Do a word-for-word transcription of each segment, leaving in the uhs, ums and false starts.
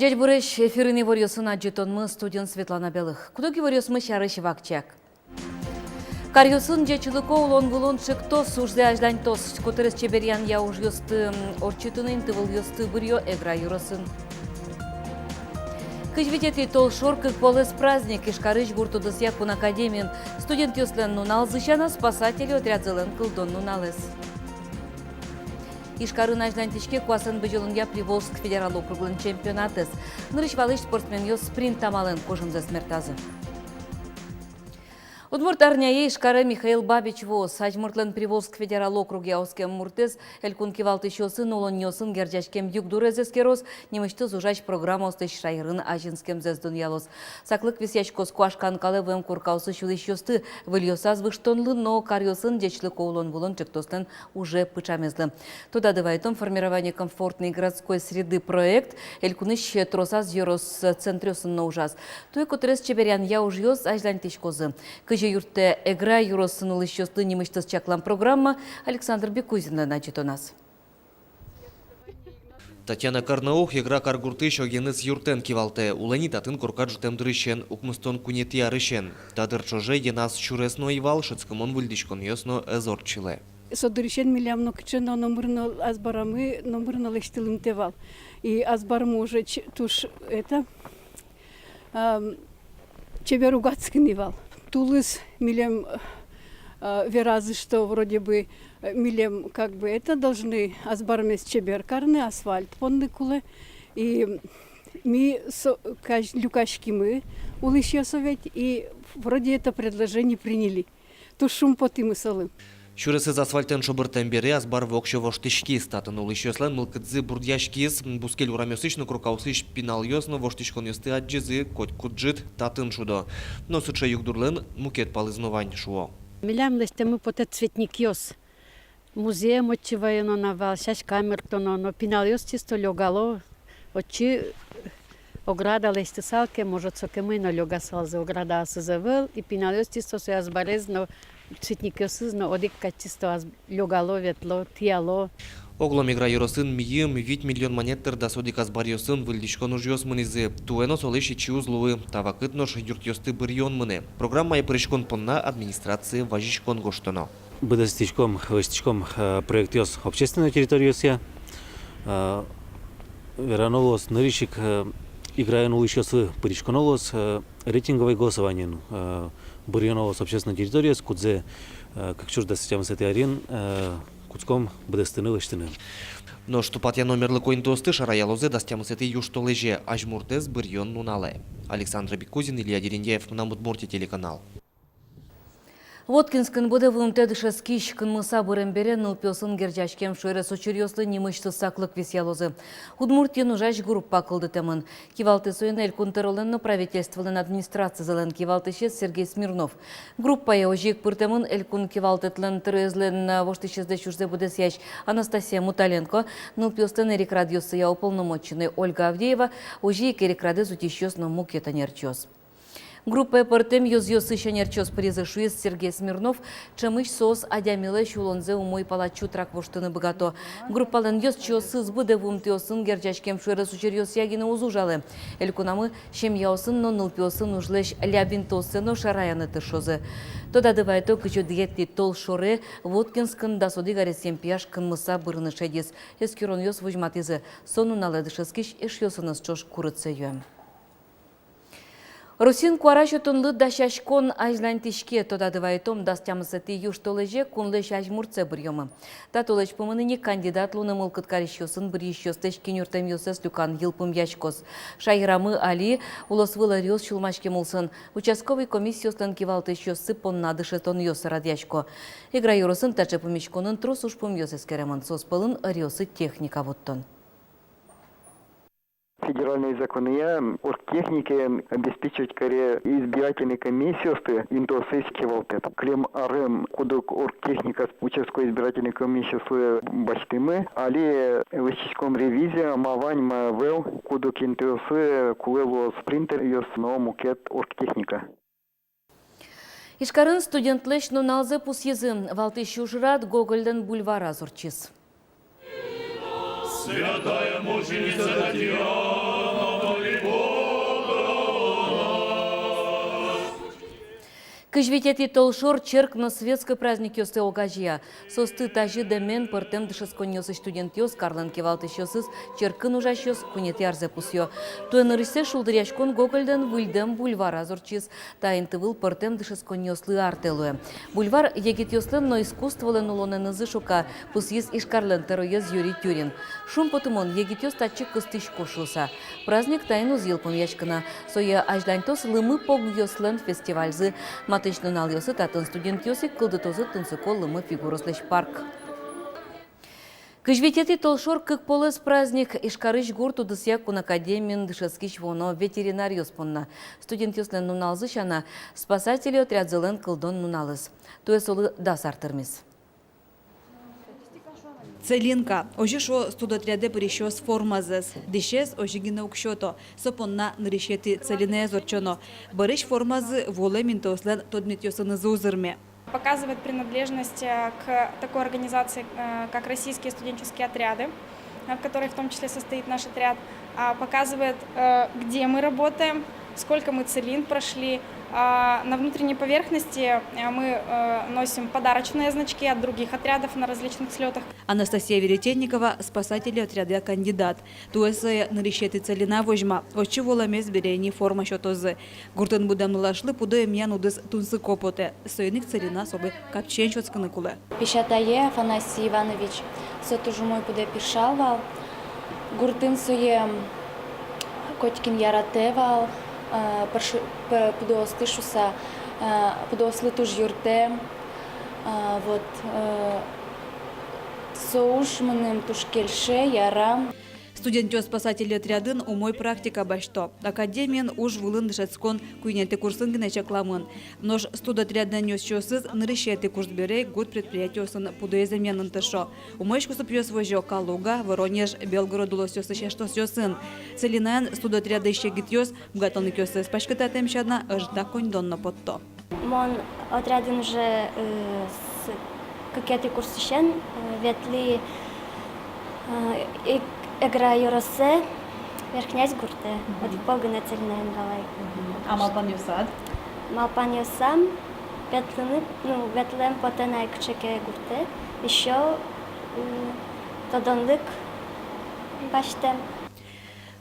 Ӟечбуресь! Эфирын иворъёсын адӟытонмы, студиын Светлана Белых. Кудог иворъёсмы сярысь вакчияк. Каръёсын ӟечлыко улон-вылон ӵектос ужзэ азьланьтоз. Котырес чеберъянъя ужъёсты ортчытыны интывылъёсты быръё Эгра ёросын. Кызь витетӥ толшор — кык полэс праздник. Ижкарысь гурт удысъя кун академиын студентъёслэн нуналзы сяна спасатель отрядзылэн кылдон нуналэз. Ижкарын азьланьтӥське куасэн бызьылонъя Приволжск федерал округлэн чемпионатэз. Нырысь валысь спортсменъёс спринт амалэн кужымзэс мертазы. Удмурт арняе Ижкаре Михаил Бабич вуоз. Азьмуртлэн Приволжск федерал округъя оскем муртэз элькун кивалтӥсьёсын улонниосын герӟаськем югдурез эскероз, нимысьтыз ужась программаослэсь шаерын азинскемзэс дунъялоз. Саклык висъяськоз куашкан калэ вуэм коркаосысь улӥсьёсты выльёсаз выжтонлы но каръёсын ӟечлыко улон-вылон ӵектослэн уже пыӵамезлы. Тодады вайытом, «Формирование комфортной городской среды» проект элькунысь тросаз ёрос центръёсын но ужаз. Туэ котырес чеберъянъя ужъёс азьланьтӥськозы. Кызьы юрттэ Эгра ёросын улӥсьёслы нимысьтыз чаклам программа, Александр Бекузинлэн адӟытоназ. Татьяна Карнаух Эгра каргуртысь огеныз юртэн кивалтэ. Улэ ни татын корка ӝутэм дырысен, укмыстон куинетӥ арысен. Та дыр ӵоже йӧназ сюрес но ӧй вал, шӧдскымон-выльдӥськонъёс но ӧз ортчылэ. Со дырысен милям нокыӵе но номыр но азбарамы, номыр но лэсьтылымтэ вал. И азбармы уже ч-, туж, это, ам, чебер уг адскы ни вал. Тулыс милем, э, веразы, что вроде бы, э, милем как бы это должны азбармес чебер карны, асфальт понны кулэ. И ми со-, каз-, люкаськимы улӥсьёс ведь, и вроде это предложение приняли. Туж шумпотӥмы солы. Сюресэз асфальтэн шобыртэм бере азбар воксё воштӥськиз. Татын улӥсьёслэн мылкыдзы бурдъяськиз. Бускель урамъёсысь но коркаосысь пиналъёс но воштӥськонъёсты адӟизы, котькуд ӝыт татын шудо. Но сыӵе югдурлэн мукет палыз но вань, шуо. Милям лэсьтэммы потэ цветникъёс. Музъем отчы ваёно на вал, сяська мертоно, но пиналъёс чисто лёгало, отчы ограда лэсьтысал ке, может, сокем ӧй но лёгасалзы, оградаосыз ӧвӧл, и пиналъёс чисто сое азбарез но, цветникъёсыз но одӥг кадь чисто аз-, лёгало, ветло, тӥяло. Оглом Эгра ёросын мийым вить миллион манет тыр дас одӥг азбаръёсын выльдӥськон ужъёс мынӥзы. Туэ но солэсь ичи уз луы. Та вакыт нош юртъёсты быръён мынэ. Программае пыриськон понна администрацие вазиськон гожтоно. Быдэстӥськом, лэсьтӥськом, э, проектъёс общественной территориосъя. Э, верано луоз, нырысь ик, э, Эграын улӥсьёслы пыриськоно луоз, э, рейтинговой голосованиен, э, быръёно луоз общественной территориос, кудзэ, э, кык сюрс дас тямысэтӥ арен, э, кутском быдэстыны, лэсьтыны. Нош тупатъяно мерлыко интыосты шараялозы дас тямысэтӥ южтолэзе, азьмуртэз быръён нуналэ. Александр Бекузин, Илья Дерендяев, «Мынам Удмуртие» телеканал. Воткинскын быдэ вуымтэ дышетскись кынмыса бырем бере нылпиосын герӟаськем шуэрес учыръёслы нимысьтыз саклык висъялозы. Удмуртиын ужась группа кылдытэмын. Кивалтэ соин Элькун Тӧролэн но Правительстволэн Администрацизылэн кивалтӥсез Сергей Смирнов. Группае озьы ик пыртэмын Элькун Кивалтэтлэн Тӧроезлэн воштӥсезлэсь ужзэ быдэсъясь Анастасия Муталенко, нылпиослэн эрикрадъёссыя уполномоченной Ольга Авдеева, озьы ик эрикрадэз утисьёс но мукет ӧнерчиос. Группае пыртэм ёзъёсысь ӧнерчиос пыризы, шуиз Сергей Смирнов. Ӵемысь соос адямилэсь улонзэ умой пала чутрак воштыны быгато. Группалэн ёзчиосыз быдэ вуымтэосын герӟаськем шуэрес учыръёсъя гинэ уз ужалэ. Элькунамы семьяосын но нылпиосын ужлэсь ляб интыоссэ но шараяны тыршозы. Тодады вайытом, кызь одӥгетӥ толшоре Воткинскын дас одӥг аресъем пияш кынмыса бырыны шедиз. Эскеронъёс возьматӥзы: со нуналэ дышетскись эшъёсыныз ӵош курытсэ юэм. Россиын куара сётонлы дасяськон азьланьтӥське. Тодады вайытом, дас тямысэтӥ южтолэзе кунлэсь азьмуртсэ быръёмы. Та толэзь пумын ини кандидат луыны мылкыд карисьёсын быръисьёслэсь кинюртэмъёссэс люкан йылпумъяськоз. Шаерамы али улосвыл ӧръёс сюлмаськем улсын участковый комиссиослэн кивалтӥсьёссы понна дышетонъёс радъясько. Эгра ёросын таӵе пумиськонын трос ужпумъёс эскеремын, соос пӧлын ӧръёсы техника вуттон. Федеральной законъя оргтехникаен обеспечивать каре избирательной комиссиосты интыосысь кивалтэт. Кылем арын куд-ог оргтехникаос участковой избирательной комиссиослы басьтӥмы. Али лэсьтӥськом ревизия, ма вань, ма ӧвӧл, куд-ог интыосы кулэ луоз принтеръёс но мукет оргтехника. Ижкарын студентлэсь нуналзэ пусйизы. Валтӥсь ужрад Гогольлэн бульвараз ортчиз. Святая мученица Татьяна, Кызь витетӥ толшор черк но светской праздникъёсты огазея. Соосты тазьы дэмен пӧртэм дышетсконниосысь студентъёс, карлэн кивалтӥсьёсыз, черкын ужасьёс куинетӥ арзэ пусъё. Туэ нырысьсэ шулдыръяськон Гогольлэн выльдэм бульвараз ортчиз. Та интывыл пӧртэм дышетсконниослы артэ луэ. Бульвар егитъёслэн но искусстволэн улонэнызы шука, пусйиз Ижкарлэн тӧроез Юрий Тюрин. Шумпотымон, егитъёс татчы кыстӥсько шуыса. Праздник таин уз йылпумъяськы на. Сое азьланьтоз лымы погъёслэн фестивальзы. Матысь нуналъёсы татын студентъёс ик кылдытозы тунсыко лымы фигураослэсь парк. Кызь витетӥ толшор — кык полэс праздник. Ижкарысь гурт удысъя кун академиын дышетскись вуоно ветеринаръёс понна. Студентъёслэн нуналзы сяна, спасатель отрядзылэн кылдон нуналыз. Туэ солы дас ар тырмиз. Целинка. Озьы шуо студотрядэ пырисьёс формазэс. Дӥсез озьы гинэ уг сёто. Со понна нырысетӥ целинаез ортчоно. Бӧрысь формазы вуылэм интыослэн тодметъёсынызы узырме. Показывает принадлежность, э, к такой организации, э, как Российские студенческие отряды, э, в которой в том числе состоит наш отряд. А, показывает, э, где мы работаем, сколько мы целин прошли. А, на внутренней поверхности, э, мы, э, носим подарочные значки от других отрядов на различных слётах. Анастасия Веретенникова спасатель отрядъя кандидат. Туэ сое нырысетӥ целина возьма, отчы вуылэмез бере ини форма сётозы. Гуртын будэм нылашлы пудо эмъян удыс тунсыко потэ. Соин ик целина солы капчиен сётскыны кулэ. Песятае Афанасий Иванович, со туж умой пудо пиршал вал. Гуртын сое котькин яратэ вал, а, пырш-, п-, пудоосты шуыса, а, пудоослы туж юрттэ. А, вот, э, со уж мыным туж кельше, яра. Студентъёс спасатель отрядын умой практика басьто. Академиын уж вылын дышетскон куинетӥ курсын гинэ чакламын. Нош студотрядын ӧсьёсыз нырысетӥ курс бере гурт предприятиосын пудоез эмъянын тыршо. Умоесь кусыпъёс возё Калуга, Воронеж, Белгород улосъёсысь яштосъёсын. Целинаен студотрядысь егитъёс быгатонлыкъёссэс паськытатэм сяна ӧжыт коньдон но потто. Мон отрядын уже, э, с-, кыкетӥ курсысен, э, ветлӥ, э, Эг-, Эгра ёросэ, Верхняй гуртэ. Мгм. Одӥг пол гинэ целинаен вал ай. Мгм. А малпанъёсад? Малпанъёсам ветлыны, ну, ветлэм потэ на ай кыӵе ке гуртэ, ещё, м, тодонлык басьтэм.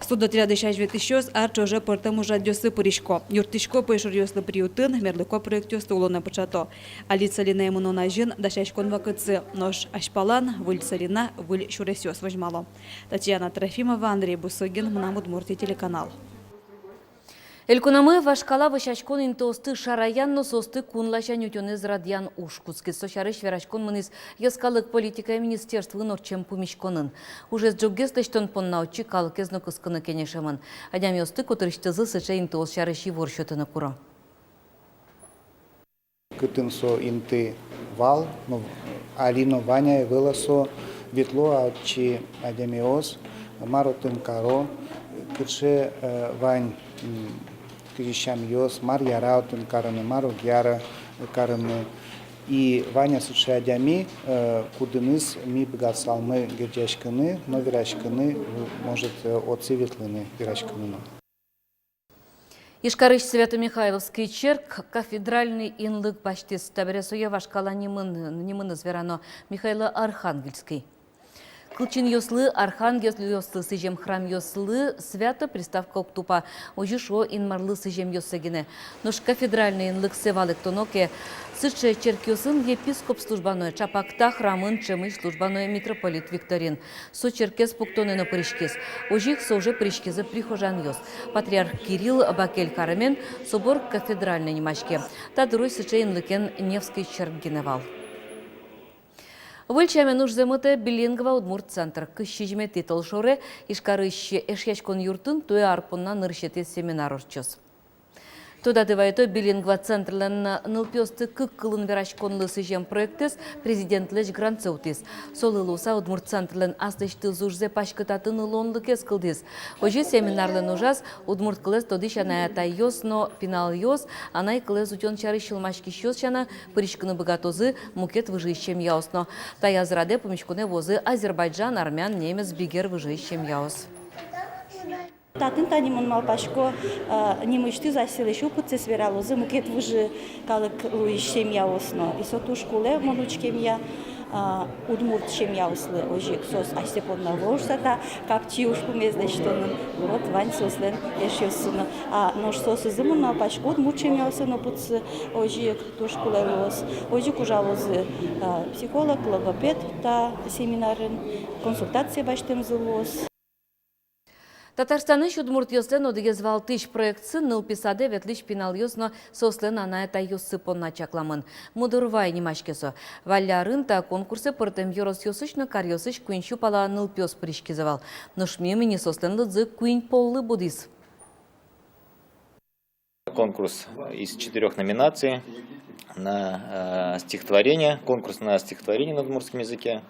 Студотрядысь азьветлӥсьёс ар ӵоже пӧртэм ужрадъёсы пырисько. Юрттӥсько пӧйшуръёслы приютын, мерлыко проектъёсты улонэ пыӵато. Али целинае мынон азьын дасяськон вакытсы, нош азьпалан выль целина, выль сюресъёс возьмало. Татьяна Трофимова, Андрей Бусыгин, «Мынам Удмуртие» телеканал. Элькунамы вашкала вӧсяськон интыосты шараян но соосты кун ласянь утёнэз радъян уж кутскиз. Со сярысь вераськон мынӥз йӧскалык политикая министерствоын ортчем пумиськонын. Ужез ӝоггес лэсьтон понна отчы калыкез но кыскыны кенешемын. Адямиосты котырысьтызы сыӵе интыос сярысь ивор сётыны куро. Кытын со инты вал, но али но вань-а, ӧвӧл-а со, ветло-а отчы адямиос, мар отын каро, кыӵе, э, вань, м, кизисьёс, мар яра отын карыны, мар уг яра карыны. И вань-а сыӵе адями, э, кудыныз ми быгатысалмы герӟаськыны но вераськыны, может, э, отчы ветлыны, вераськыны но. Ижкарысь Свято-Михайловский черк кафедральный инлык басьтӥз. Табере сое вашкала нимын, нимыныз верано — Михайло-Архангельский. Кылчинъёслы, архангелъёслы сӥзем храмъёслы «Свято» приставка уг тупа, озьы шуо Инмарлы сӥземъёссэ гинэ. Нош кафедральный инлыксэ валэктоно ке, сыӵе черкъёсын епископ службаное чапак та храмын ӵемысь службаное митрополит Викторин. Со черкез пуктонэ но пыриськиз. Озьы ик со уже пыриськизы прихожанъёс. Патриарх Кирилл бакель каремен собор кафедральный нимаське. Та дырозь сыӵе инлыкен Невский черк гинэ вал. Выль сямен ужзэ мытэ билингва удмурт центр. Кызь сизьыметӥ толшоре Ижкарысь Эшъяськон юртын туэ ар понна нырысетӥ семинар ортчоз. Тодады вайыто, билингва центрлэн нылпиосты кык кылын вераськонлы сӥзем проектэз президентлэсь грантсэ утӥз. Солы луыса удмурт центрлэн аслэсьтыз ужзэ паськытатыны луонлыкез кылдӥз. Озьы семинарлэн ужаз удмурт кылэз тодӥсь анай-атайёс но пиналъёс анай кылэз утён сярысь сюлмаськисьёс сяна пыриськыны быгатозы мукет выжыысь семьяос но. Таяз радэ пумиськонэ вуозы азербайджан, армян, немец, бигер выжыысь семьяос. Татын тани, мон малпасько, а, нимысьтыз асьсэлэсь опытсэс вералозы мукет выжы калык луись семьяос но. И со туж кулэ, мон учкемъя, а, удмурт семьяослы озьы ик, соос асьсэ понна вожса та капчи ужпумез лэсьтонын. Вот вань соослэн эшъёссы но. А нош соосызы, мон малпасько, удмурт семьяослэн опытсы озьы ик туж кулэ луоз. Озьы ик ужалозы, а, психолог, логопед та семинарын, консультация басьтэмзы луоз. Татарстанысь удмуртъёслэн одӥгез валтӥсь проектсы нылпи садэ ветлӥсь пиналъёс но соослэн анай-атайёссы понна чакламын. «Мудорвай» нимаське со. Валлярын та конкурсэ пӧртэм ёросъёсысь но каръёсысь куинь сю пала нылпиос пыриськизы вал. Нош мимала ини соослэн лыдзы куинь поллы будӥз. Конкурс из четырёх номинаций на, э, стихотворение, конкурс на стихотворение на удмуртском языке,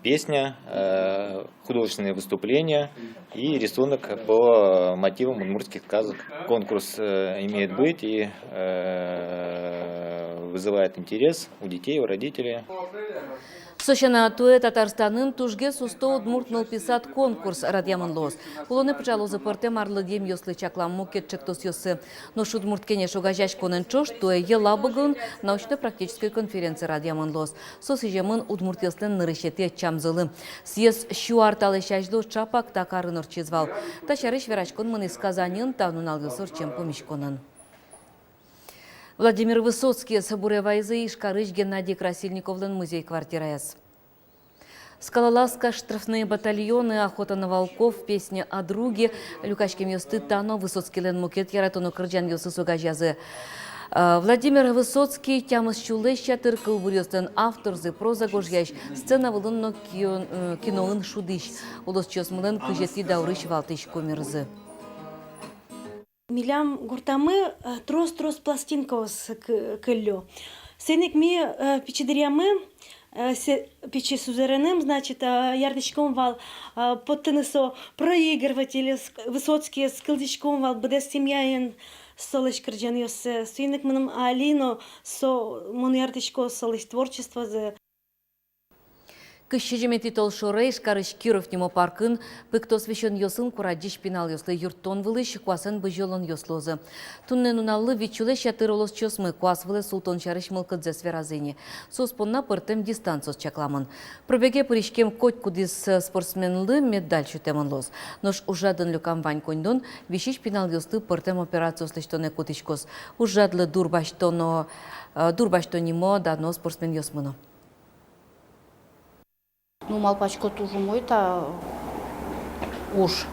песня, э, художественные выступления и рисунок по мотивам удмуртских сказок. Конкурс, э, имеет быть и, э, вызывает интерес у детей, у родителей. Со сяна, туэ Татарстанын тужгес усто удмурт нылпи сад конкурс радъямын луоз. Улонэ пыӵалозы пӧртэм арлыдъемъёслы чаклам мукет ӵектосъёссы. Нош «Удмурт кенеш» огазеяськонэн ӵош туэ Елабугаын научно-практической конференция радъямын луоз. Со сӥземын удмуртъёслэн нырысетӥ ӧтчамзылы. Съезд сю ар талэсь азьло ӵапак та карын ортчиз вал. Та сярысь вераськон мынӥз Казаньын та нуналъёсы ортчем пумиськонын. Владимир Высоцкиез буре вайизы Ижкарысь Геннадий Красильниковлэн музей-квартираяз. «Скалолазка», «Штрафные батальоны», «Охота на волков», «Песня о друге» люкаськемъёсты та но Высоцкийлэн мукет яратоно кырӟанъёсыз огазеязы. Э, Владимир Высоцкий — тямыс сюлэсь ятыр кылбуръёслэн авторзы, проза гожъясь, сцена вылын но кион-, э, киноын шудӥсь, улосчиосмылэн кызетӥ даурысь валтӥсь кумирзы. Милям гуртамы, э, трос-трос пластинкаос к-, кыллё. Соин ик ми, э, пичи дыръямы, э, се-, пичи сузэреным, значит, э, ярдӥськом вал, э, поттыны со проигрывателез, Высоцкиез, кылзӥськом вал быдэс семьяен солэсь кырӟанъёссэ. Соин ик мыным али но со, мон ярдӥсько солэсь творчествозэ. Кызь сизьыметӥ толшоре Ижкарысь «Киров» нимо паркын пыктос висёнъёсын курадӟись пиналъёслы юрттон вылысь куасэн бызьылонъёс луозы. Туннэ нуналлы вить сюлэсь ятыр улосчиосмы куас вылэ султон сярысь мылкыдзэс веразы ини. Соос понна пӧртэм дистанциос чакламын. Пробеге пыриськем котькудӥз спортсменлы медаль сётэмын луоз. Нош ужрадын люкам вань коньдон висись пиналъёслы пӧртэм операциос лэсьтонэ кутӥськоз. Ужрадлы дур басьтоно, э, дур басьто нимо дано спортсменъёсмы но. Ну, малпасько, туж умой та уж.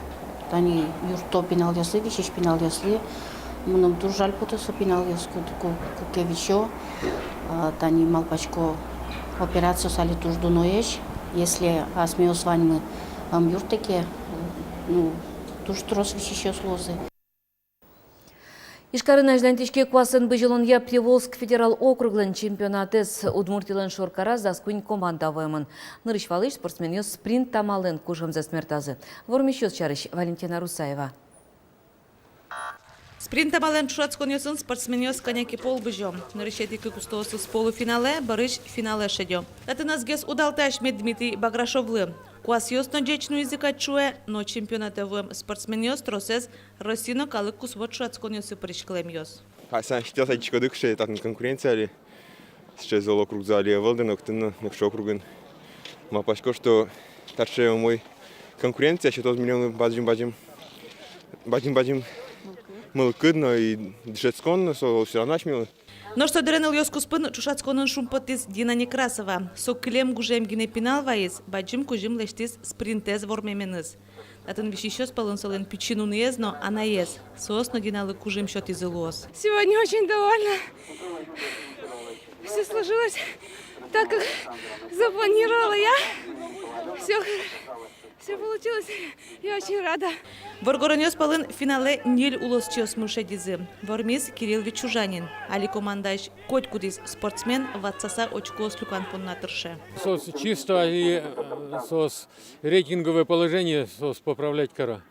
Тани юртто пиналъёслы, висись пиналъёслы. Мыным туж жаль потэ со пиналъёс, ку-, ку-, куке висё. А, тани, малпасько, операциос али туж дуноесь. Если асьмеос ваньмы ӧм юрттэ ке, ну, туж трос висисьёс луозы. Ижкарын азьланьтӥське куасэн бызьылонъя Приволжск федерал округлэн чемпионатэз. Удмуртилэн шоркараз дас куинь команда вуэмын. Нырысь валысь спортсменъёс спринт амалэн кужымзэс мертазы. Вормисьёс сярысь Валентина Русаева. Спринт амалэн ӵошатсконъёсын спортсменъёс кӧня ке пол бызё. Нырысетӥ кык устоосыз полуфиналэ, бӧрысь финалэ шедё. Татын ӧз гес удалтӥсь мед Дмитрий Баграшовлы. Куасъёс но ӟеч нуизы кадь шуэ, но чемпионатэ вуэм спортсменъёс тросэз Россия но калык кусыпъёс ӵошатсконъёсы пыриськылэмъёс. Асьсэ сётӥз адӟиськоды, кыӵе татын конкуренция али. Сыӵе зол округзы али ӧвӧл, да нокытын но, нокыӵе округын. Малпасько, что таӵе умой конкуренция сётоз милемлы бадӟым, бадӟым, бадӟым, бадӟым мылкыд но и дышетскон но, со всё равно асьмелы. Нош со дыре нылъёс куспын ӵошатсконын шумпоттӥз Дина Некрасова. Со кылем гужем гинэ пинал вайиз, бадӟым кузьым лэсьтӥз спринтэз вормеменыз. Татын висисьёс пӧлын солэн пичи нуныез но анаез. Соос но Диналы кужым сётӥзы луоз. Сегодня очень довольна. Всё сложилось так, как запланировала я. Всё, всё получилось. Я очень рада. Воргоронъёс пӧлын финалэ ньыль улосчиосмы шедизы. Вормиз Кирилл Ветчужанин. Али командаысь котькудӥз спортсмен ватсаса очкоос люкан понна тырше. Соос чисто али, э, соос рейтинговое положение соос поправлять каро.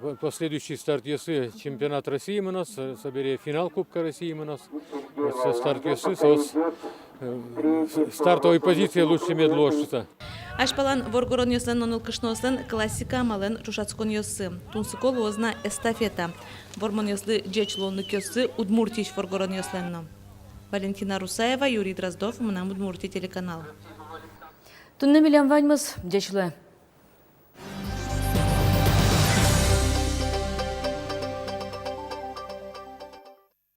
По-, последующий стартъёсы чемпионат России мыноз, со-, собере финал Кубка России мыноз. Вот со стартъёсы соос, э, с-, стартовой позиция лучше мед луоз шуыса. Азьпалан воргоронъёслэн но нылкышноослэн классика амалэн ӵошатсконъёссы. Тунсыко луоз на эстафета. Вормонъёслы ӟеч луонлыкъёссы Удмуртиысь воргоронъёслэн но. Валентина Русаева, Юрий Дроздов, «Мынам Удмуртие» телеканал. Туннэ милям ваньмыз. Ӟеч луэ.